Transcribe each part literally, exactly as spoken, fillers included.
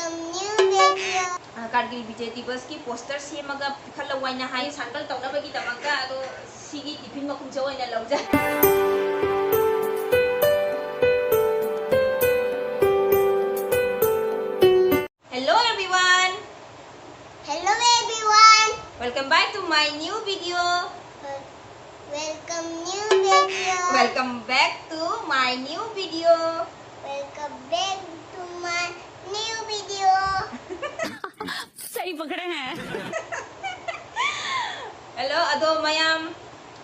New video. ꯑ, Kargil Bijoy ꯗꯤꯕꯁꯀꯤ poster ꯁꯦꯝꯃꯒ ꯄꯤꯈꯠꯂꯛꯎ ꯍꯥꯏꯅ ꯍꯥꯏ, ꯁꯥꯔꯀꯜ ꯇꯧꯅꯕꯒꯤꯗꯃꯛꯇ꯫ ꯑꯗꯣ ꯁꯤꯒꯤ ꯇꯤꯐꯤꯟ ꯃꯈꯨꯝꯁꯦ ꯑꯣꯏꯅ ꯂꯧꯖ꯫ Hello everyone. Hello everyone. Welcome back to my new video. Welcome new video. Welcome back to my new video. Welcome back to my new video. सही पकड़े हैं। Hello, ꯑꯗꯣ ꯃꯌꯥꯝ,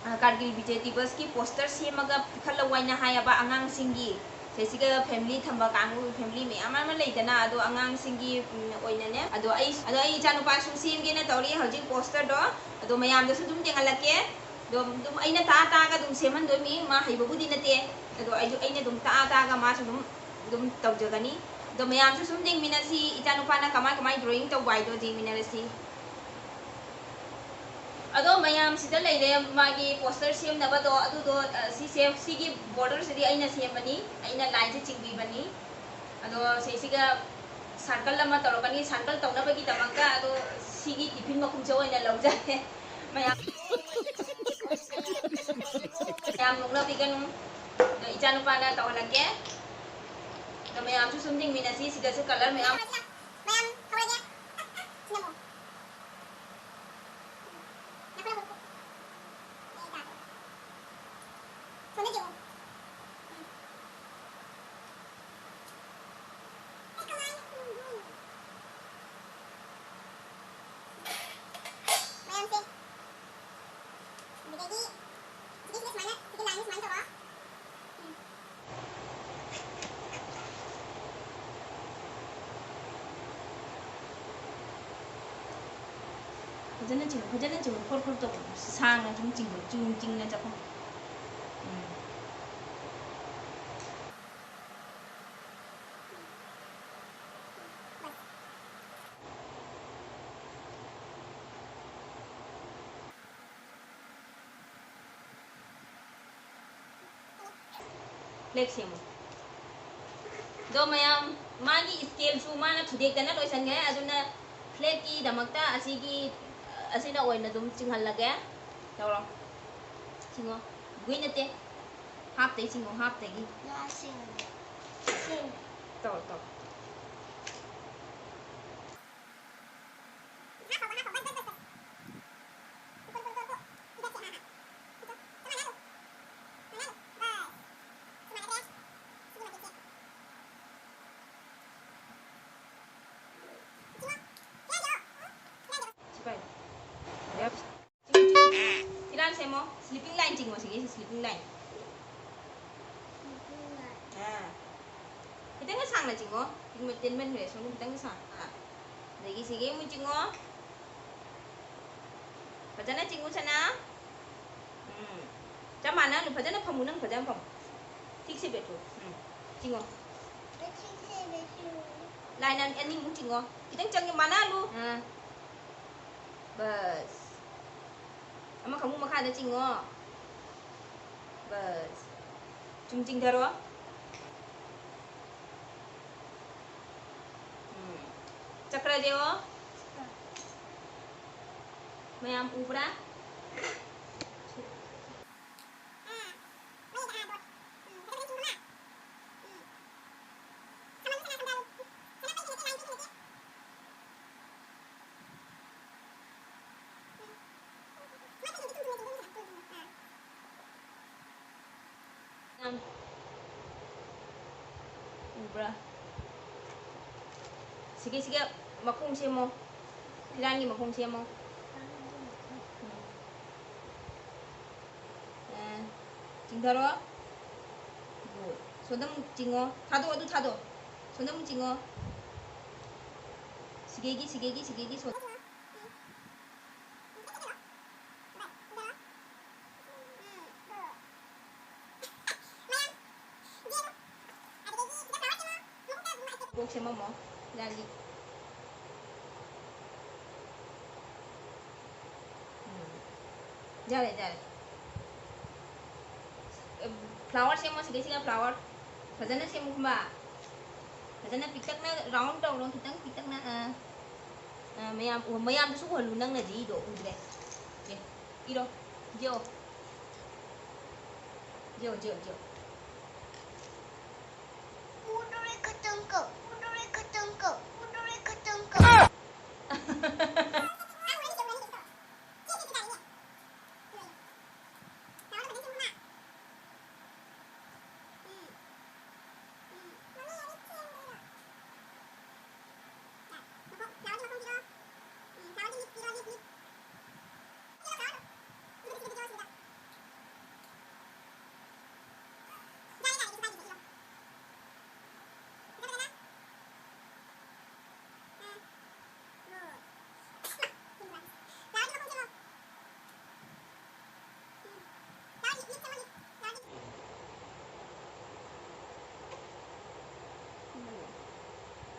ꯑ, ꯀꯥꯔꯒꯤꯜ ꯕꯤꯖꯣꯏ ꯗꯤꯕꯁꯀꯤ ꯄꯣꯁꯇꯔ ꯁꯦꯝꯃꯒ ꯄꯤꯈꯠꯂꯛꯎ ꯍꯥꯏꯅ ꯍꯥꯏꯌꯦꯕ ꯑꯉꯥꯡꯁꯤꯡꯒꯤ꯫ ꯁꯤꯁꯤꯒ ꯐꯦꯃꯤꯂꯤ ꯊꯝꯕ ꯀꯥꯡꯕꯨ, ꯐꯦꯃꯤꯂꯤ ꯃꯌꯥꯝ ꯑꯃ ꯂꯩꯗꯅ, ꯑꯗꯣ ꯑꯉꯥꯡꯁꯤꯡꯒꯤ, ꯎꯝ, ꯑꯣꯏꯅꯅꯦ꯫ ꯑꯗꯣ ꯑꯩ, ꯑꯗꯣ ꯑꯩ ꯏꯆꯥꯅꯨꯄꯥꯁꯨ ꯁꯦꯝꯒꯦꯅ ꯇꯧꯔꯤ ꯍꯧꯖꯤꯛ ꯄꯣꯁꯇꯔꯗꯣ꯫ ꯑꯗꯣ ꯃꯌꯥꯝꯗꯁꯨ ꯑꯗꯨꯝ ꯌꯦꯡꯍꯜꯂꯛꯀꯦ꯫ ꯑꯗꯣ ꯑꯗꯨꯝ ꯑꯩꯅ ꯇꯥꯛꯑ ꯇꯥꯛꯑꯒ ꯑꯗꯨꯝ ꯁꯦꯝꯍꯟꯗꯣꯏꯅꯤ꯫ ꯃꯥ ꯍꯩꯕꯕꯨꯗꯤ ꯅꯠꯇꯦ, ꯑꯗꯣ ꯑꯩꯁꯨ, ꯑꯩꯅ ꯑꯗꯨꯝ ꯇꯥꯛꯑ ꯇꯥꯛꯑꯒ ꯃꯥꯁꯨ ꯑꯗꯨꯝ, ꯑꯗꯨꯝ ꯇꯧꯖꯒꯅꯤ꯫ ꯑꯗꯣ ꯃꯌꯥꯝꯁꯨ ꯁꯨꯝ ꯌꯦꯡꯃꯤꯟꯅꯁꯤ, ꯏꯆꯥꯅꯨꯄꯥꯅ ꯀꯃꯥꯏ ꯀꯃꯥꯏ ꯗ꯭ꯔꯣꯌꯤꯡ ꯇꯧꯕ ꯍꯥꯏꯗꯣ ꯌꯦꯡꯃꯤꯟꯅꯔꯁꯤ꯫ ꯑꯗꯣ ꯃꯌꯥꯝ ꯁꯤꯗ ꯂꯩꯔꯦ, ꯃꯥꯒꯤ ꯄꯣꯁꯇꯔ ꯁꯦꯝꯅꯕꯗꯣ꯫ ꯑꯗꯨꯗꯣ, ꯑ, ꯁꯤꯁꯦ, ꯁꯤꯒꯤ ꯕꯣꯔꯗꯔꯁꯤꯗꯤ ꯑꯩꯅ ꯁꯦꯝꯕꯅꯤ, ꯑꯩꯅ ꯂꯥꯏꯟꯁꯦ ꯆꯤꯡꯕꯤꯕꯅꯤ꯫ ꯑꯗꯣ ꯁꯤꯁꯤꯒ ꯁꯥꯔꯀꯜ ꯑꯃ ꯇꯧꯔꯛꯀꯅꯤ, ꯁꯥꯔꯀꯜ ꯇꯧꯅꯕꯒꯤꯗꯃꯛꯇ꯫ ꯑꯗꯣ ꯁꯤꯒꯤ ꯇꯤꯐꯤꯟ ꯃꯈꯨꯝꯁꯦ ꯑꯣꯏꯅ ꯂꯧꯖꯒꯦ꯫ ꯃꯌꯥꯝ, ꯃꯌꯥꯝ ꯅꯣꯛꯅꯕꯤꯒꯅꯨ꯫ ꯑꯗꯣ ꯏꯆꯥꯅꯨꯄꯥꯅ ꯇꯧꯍꯜꯂꯛꯀꯦ꯫ ꯑꯗꯣ ꯃꯌꯥꯝꯁꯨ ꯁꯨꯝ ꯌꯦꯡꯃꯤꯟꯅꯁꯤ꯫ ꯁꯤꯗꯁꯨ ꯀꯂꯔ ꯃꯌꯥꯝ꯫ ꯃꯌꯥꯝ ꯍꯧꯔꯒꯦ꯫ ꯅꯝꯃꯣ꯫ ꯅꯈꯨꯠ ꯅꯈꯨꯠ꯫ ꯁꯣꯝꯗ ꯌꯦꯡꯉꯣ꯫ ꯎꯝ꯫ ꯃꯌꯥꯝꯁꯦ꯫ ꯑꯗꯨꯗꯒꯤ ꯁꯤꯒꯤꯁꯤꯅ ꯁꯨꯃꯥꯏꯅ, ꯁꯤꯒꯤ ꯂꯥꯏꯟꯁꯦ ꯁꯨꯃꯥꯏꯅ ꯇꯧꯔꯣ꯫ ꯎꯝ꯫ ꯐꯖꯅ ꯆꯤꯡꯉꯨ, ꯐꯖꯅ ꯆꯤꯡꯉꯨ, ꯈꯣꯔ ꯈꯣꯔ ꯇꯧꯒꯅꯨ꯫ ꯁꯥꯡꯅ ꯁꯨꯝ ꯆꯤꯡꯉꯨ, ꯆꯨꯝ ꯆꯤꯡꯅ ꯆꯠꯈꯣ꯫ ꯎꯝ꯫ ꯐ꯭ꯂꯦꯛ ꯁꯦꯝꯃꯨ꯫ ꯑꯗꯣ ꯃꯌꯥꯝ, ꯃꯥꯒꯤ scaleꯁꯨ ꯃꯥꯅ ꯊꯨꯗꯦꯛꯇꯅ ꯂꯣꯏꯁꯟꯈ꯭ꯔꯦ꯫ ꯑꯗꯨꯅ flagꯀꯤꯗꯃꯛꯇ ꯑꯁꯤꯒꯤ, ꯑꯁꯤꯅ ꯑꯣꯏꯅ ꯑꯗꯨꯝ ꯆꯤꯡꯍꯜꯂꯒꯦ꯫ ꯇꯧꯔꯣ꯫ ꯆꯤꯡꯉꯣ꯫ ꯒꯨꯏ ꯅꯠꯇꯦ꯫ Halfꯇꯩ ꯆꯤꯡꯉꯣ, halfꯇꯒꯤ꯫ ꯂꯥꯁ ꯆꯤꯡꯉꯒꯦ꯫ ꯆꯤꯡ꯫ ꯇꯧꯔꯣ, ꯇꯧꯔꯣ꯫ ꯁꯤ ꯄꯥꯏꯌꯨ꯫ ꯌꯥꯞ꯫ ꯐꯤꯔꯥꯟ ꯁꯦꯝꯃꯣ꯫ Sleeping line ꯆꯤꯡꯉꯣ, ꯁꯤꯒꯤꯁꯤ sleeping line꯫ ꯑꯥ꯫ ꯈꯤꯇꯪꯒ ꯁꯥꯡꯅ ꯆꯤꯡꯉꯣ꯫ ꯇꯦꯟꯃꯟ-, ꯇꯦꯟꯃꯟꯈ꯭ꯔꯦ꯫ ꯁꯣꯝꯗ ꯈꯤꯇꯪꯒ ꯁꯥꯡ-, ꯑꯥ꯫ ꯑꯗꯒꯤ ꯁꯤꯒꯤ ꯑꯃꯨꯛ ꯆꯤꯡꯉꯣ꯫ ꯐꯖꯅ ꯆꯤꯡꯉꯨ, ꯁꯅꯥ꯫ ꯎꯝ꯫ ꯆꯞ ꯃꯥꯟꯅꯍꯜꯂꯨ꯫ ꯐꯖꯅ ꯐꯝꯃꯨ, ꯅꯪ ꯐꯖꯅ ꯐꯝꯃꯨ꯫ ꯊꯤꯛꯁꯦ ꯕꯦꯊꯨ꯫ ꯎꯝ꯫ ꯆꯤꯡꯉꯣ꯫ ꯂꯥꯏꯟ ꯑꯅꯤꯃꯨꯛ ꯆꯤꯡꯉꯣ꯫ ꯈꯤꯇꯪ ꯆꯪꯉꯦ, ꯃꯥꯟꯅꯍꯜꯂꯨ꯫ ꯑꯥ꯫ ꯕꯁ꯫ ꯑꯃꯈꯛꯃꯨꯛ ꯃꯈꯥꯗ ꯆꯤꯡꯉꯣ꯫ ꯕꯁ꯫ ꯆꯨꯝ ꯆꯤꯡꯊꯔꯣ꯫ ꯎꯝ꯫ ꯆꯀ꯭ꯔꯁꯦ ꯑꯣ꯫ ꯃꯌꯥꯝ ꯎꯕ꯭ꯔꯥ? ꯎꯕ꯭ꯔꯥ? ꯁꯤꯒꯤ, ꯁꯤꯒ ꯃꯈꯣꯡ ꯁꯦꯝꯃꯣ꯫ ꯐꯤꯔꯥꯟꯒꯤ ꯃꯈꯣꯡ ꯁꯦꯝꯃꯣ꯫ ꯎꯝ꯫ ꯑꯦ, ꯆꯤꯡꯊꯔꯣ꯫ Good. ꯁꯣꯝꯗ ꯑꯃꯨꯛ ꯆꯤꯡꯉꯣ꯫ ꯊꯥꯗꯣꯛꯑꯣ, ꯑꯗꯨ ꯊꯥꯗꯣꯛꯑꯣ꯫ ꯁꯣꯝꯗ ꯑꯃꯨꯛ ꯆꯤꯡꯉꯣ꯫ ꯁꯤꯒꯦꯒꯤ, ꯁꯤꯒꯦꯒꯤ, ꯁꯤꯒꯦꯒꯤ ꯁꯣꯝ-, ꯀꯣꯛ ꯁꯦꯝꯃꯝꯃꯣ꯫ ꯌꯥꯔꯤ꯫ ꯎꯝ꯫ ꯌꯥꯔꯦ, ꯌꯥꯔꯦ꯫ ꯑꯦ, flower ꯁꯦꯝꯃꯣ, ꯁꯤꯗꯩꯁꯤꯗ flower꯫ ꯐꯖꯅ ꯁꯦꯝꯃꯨ, ꯈꯨꯝꯕ꯫ ꯐꯖꯅ ꯄꯤꯛꯇꯛꯅ ꯔꯥꯎꯟ ꯇꯧꯔꯣ, ꯈꯤꯇꯪ ꯄꯤꯛꯇꯛꯅ꯫ ꯑ, ꯑ, ꯃꯌꯥꯝ, ꯎ-, ꯃꯌꯥꯝꯗꯁꯨ ꯎꯍꯜꯂꯨ, ꯅꯪꯅꯗꯤ ꯏꯗꯣ ꯎꯗ꯭ꯔꯦ꯫ ꯑꯦ, ꯏꯔꯣ, ꯌꯦꯛꯑꯣ꯫ ꯌꯦꯛꯑꯣ, ꯌꯦꯛꯑꯣ, ꯌꯦꯛꯑꯣ꯫ ꯎꯗꯣꯔꯦ ꯈꯇꯪ ꯀꯛ, ꯎꯗꯣꯔꯦ ꯈꯇꯪ ꯀꯛ, ꯎꯗꯣꯔꯦ ꯈꯇꯪ ꯀꯛ꯫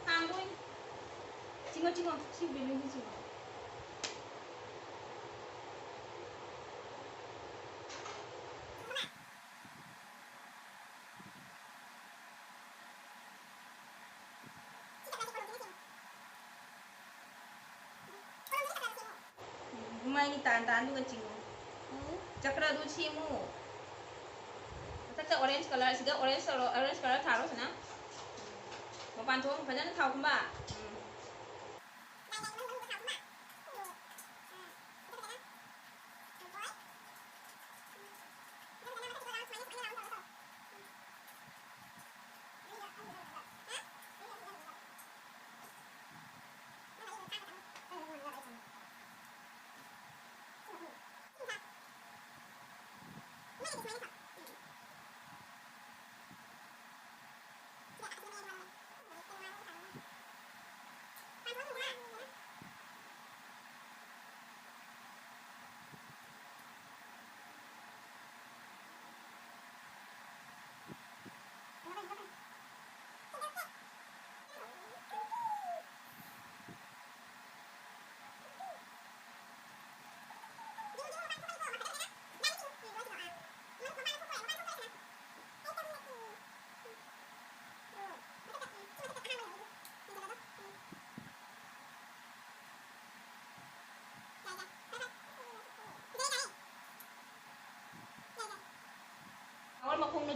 ꯍꯥꯡꯗꯣꯏꯅꯤ꯫ ꯆꯤꯡꯉꯣ, ꯆꯤꯡꯉꯣ꯫ ꯁꯤ ꯕꯦꯂꯨꯟꯁꯤ ꯆꯤꯡꯉꯣ꯫ ꯃꯥꯏ ꯃꯤꯠ ꯇꯥꯟ ꯇꯥꯟꯗꯨꯒ ꯆꯤꯡꯉꯨ꯫ ꯎꯝ꯫ ꯆꯀ꯭ꯔꯗꯨ ꯁꯦꯝꯃꯨ꯫ ꯃꯊꯛꯇ orange colour, ꯁꯤꯗ orange ꯇꯧꯔꯣ, orange colour ꯊꯥꯔꯣ ꯁꯤꯅ꯫ ꯃꯄꯥꯟ ꯊꯣꯛꯑ ꯐꯖꯅ ꯊꯥꯎ ꯈꯨꯝꯕ꯫ ꯎꯝ꯫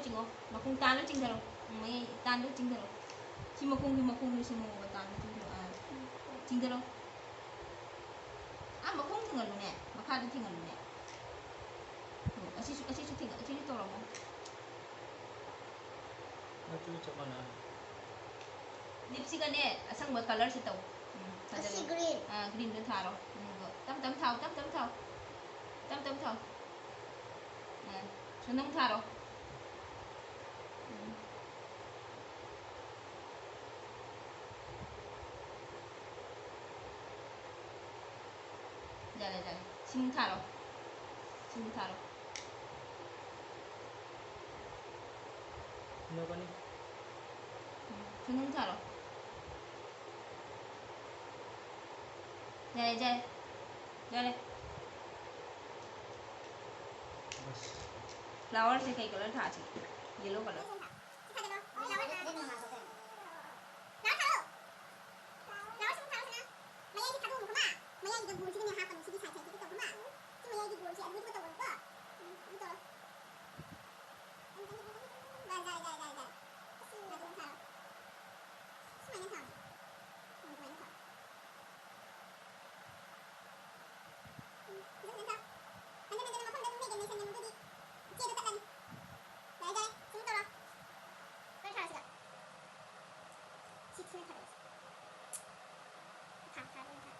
ꯌꯦꯡꯉꯣ, ꯃꯈꯣꯡ ꯇꯥꯅ ꯆꯤꯡꯊꯔꯣ꯫ ꯎꯝ, ꯃꯌꯥꯏ ꯇꯥꯅ ꯆꯤꯡꯊꯔꯣ꯫ ꯁꯤ ꯃꯈꯣꯡꯒꯤ ꯃꯈꯣꯡꯗꯣ ꯁꯤ ꯃꯑꯣꯡꯗ ꯇꯥꯅ ꯆꯤꯡꯊꯔꯣ꯫ ꯑꯥ, ꯆꯤꯡꯊꯔꯣ꯫ ꯑꯥ, ꯃꯈꯣꯡ ꯊꯤꯡꯍꯜꯂꯨꯅꯦ, ꯃꯈꯥꯗ ꯊꯤꯡꯍꯜꯂꯨꯅꯦ꯫ ꯑꯣ, ꯑꯁꯤꯁꯨ, ꯑꯁꯤꯁꯨ ꯊꯤꯡ-, ꯑꯁꯤꯁꯨ ꯇꯧꯔꯝꯃꯣ꯫ ꯃꯆꯨ ꯆꯞ ꯃꯥꯟꯅ꯫ ꯂꯤꯞꯁꯤꯒꯅꯦ ꯑꯁꯪꯕ colourꯁꯦ ꯇꯧ꯫ ꯎꯝ, ꯐꯖꯕ꯫ ꯑꯁꯤ green꯫ ꯑꯥ, greenꯗꯣ ꯊꯥꯔꯣ꯫ ꯎꯝ, ꯑꯗꯣ ꯇꯞ ꯇꯞ ꯊꯥꯎ, ꯇꯞ ꯇꯞ ꯊꯥꯎ꯫ ꯇꯞ ꯇꯞ ꯊꯥꯎ꯫ ꯑꯥ, ꯁꯣꯝꯗ ꯑꯃꯨꯛ ꯊꯥꯔꯣ꯫ ꯎꯝ꯫ ꯌꯥꯔꯦ, ꯌꯥꯔꯦ꯫ ꯁꯤꯃꯨꯛ ꯊꯥꯔꯣ꯫ ꯁꯤꯃꯨꯛ ꯊꯥꯔꯣ꯫ ꯅꯣꯛꯀꯅꯤ꯫ ꯎꯝ, ꯁꯤꯃꯨꯛ ꯊꯥꯔꯣ꯫ ꯌꯥꯔꯦ, ꯌꯥꯔꯦ꯫ ꯌꯥꯔꯦ꯫ ꯑꯁ꯫ Flowerꯁꯦ ꯀꯩ colour ꯊꯥꯁꯤꯒꯦ? Yellow colour꯫ ꯁꯤ ꯊꯥꯗꯔꯣ꯫ Flower ꯊꯥꯔꯣ꯫ Flower ꯁꯤꯃꯨꯛ ꯊꯥꯔꯣ ꯁꯤꯅ꯫ ꯃꯌꯥꯏꯒꯤ ꯊꯥꯗꯣꯛꯑꯝꯃꯨ ꯈꯨꯃꯥ꯫ ꯃꯌꯥꯏꯒꯤꯗ ꯒꯣꯜꯁꯤꯗꯅꯦ ꯍꯥꯞꯀꯅꯨ꯫ ꯁꯤꯒꯤ side sideꯁꯤꯗ ꯇꯧ ꯈꯨꯃꯥ꯫ ꯁꯤ ꯃꯌꯥꯏꯒꯤ ꯒꯣꯜꯁꯦ ꯑꯗꯨꯗꯨꯒ ꯇꯧꯔꯣꯀꯣ꯫ ꯎꯝ, ꯑꯗꯨ ꯇꯧꯔꯣ꯫ ꯌꯥꯔꯦ, ꯌꯥꯔꯦ, ꯌꯥꯔꯦ, ꯌꯥꯔꯦ, ꯌꯥꯔꯦ꯫ ꯑꯁꯤ ꯅꯥꯀꯟꯗ ꯊꯥꯔꯣ꯫ ꯁꯨꯃꯥꯏꯅ ꯊꯥꯔꯣ꯫ ꯎꯝ, ꯑꯗꯨꯃꯥꯏꯅ ꯊꯥꯔꯣ꯫ ꯎꯝ, ꯐꯖꯅ ꯊꯥꯎ꯫ ꯍꯟꯖꯤꯟ ꯍꯟꯖꯤꯟꯅ ꯃꯐꯝꯗ ꯑꯗꯨꯝ ꯂꯩꯒꯦ, ꯅꯩꯁꯟꯒꯅꯨ ꯑꯗꯨꯗꯤ꯫ ꯏꯆꯦꯗꯣ ꯆꯠꯂꯅꯤ꯫ ꯌꯥꯔꯦ, ꯌꯥꯔꯦ, ꯁꯨꯝ ꯇꯧꯔꯣ꯫ ꯈꯔ ꯊꯥꯔꯣ ꯁꯤꯗ꯫ ꯁꯤ ꯈꯔ ꯊꯥꯔꯛꯑꯣ꯫ ꯊꯥ, ꯊꯥ, ꯊꯥ, ꯊꯥ꯫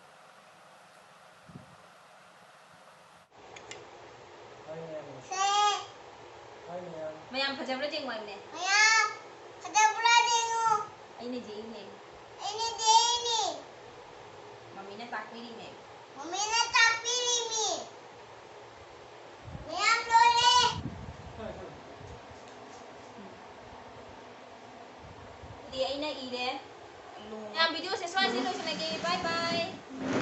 ꯁꯦ꯫ ꯃꯌꯥꯝ ꯐꯖꯕ꯭ꯔꯥ ꯌꯦꯡꯉꯣ ꯍꯥꯏꯕꯅꯦ꯫ ꯃꯌꯥꯝ ꯐꯖꯕ꯭ꯔꯥ ꯌꯦꯡꯉꯣ꯫ ꯑꯩꯅ ꯌꯦꯡꯉꯤꯅꯦ꯫ ꯑꯩꯅ ꯌꯦꯡꯉꯤꯅꯦ꯫ ꯃꯝꯃꯤꯅ ꯇꯥꯛꯄꯤꯔꯤꯅꯦ꯫ ꯃꯝꯃꯤꯅ ꯇꯥꯛꯄꯤꯔꯤꯅꯦ꯫ ꯃꯌꯥꯝ ꯂꯣꯏꯔꯦ꯫ ꯑꯗꯨꯗꯤ ꯑꯩꯅ ꯏꯔꯦ꯫ ꯃꯌꯥꯝ videoꯁꯦ ꯁ꯭ꯋꯥꯏꯁꯤꯗ ꯂꯣꯏꯁꯤꯜꯂꯒꯦ꯫ Bye bye꯫